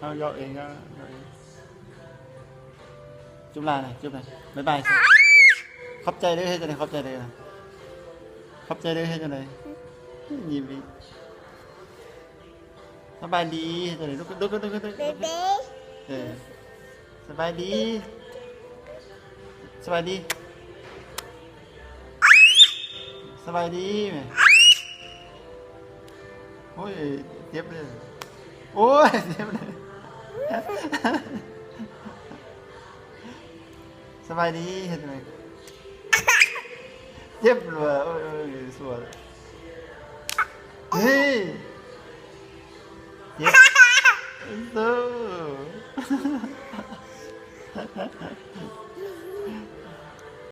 ເອົາ ຢອກເອງ ເອົາ ຢອກເອງ. ຈຸບຫຼາຍນະ ຈຸບນະ ບາຍບາຍ. ຂອບໃຈເດີ ເຮັດຈັ່ງໃດ ຂອບໃຈເດີ ຂອບໃຈເດີ ເຮັດຈັ່ງໃດ ຍິ້ມອີກ. ສະບາຍດີ ເຮັດຈັ່ງໃດ ລຸກ ລຸກ ລຸກ ລຸກ ລຸກ. ເອີ ສະບາຍດີ ສະບາຍດີ ສະບາຍດີແມ່. ໂອ້ຍ ເຈັບເລີຍ ໂອ້ຍ ເຈັບເລີຍ. ສະບາຍດີ ເຮັດຈັ່ງໃດ ເຈັບເລີຍ. ໂອ້ຍ ໂອ້ຍ ສວຍ ເຮີ້ຍ ເຈັບ ໂອ້.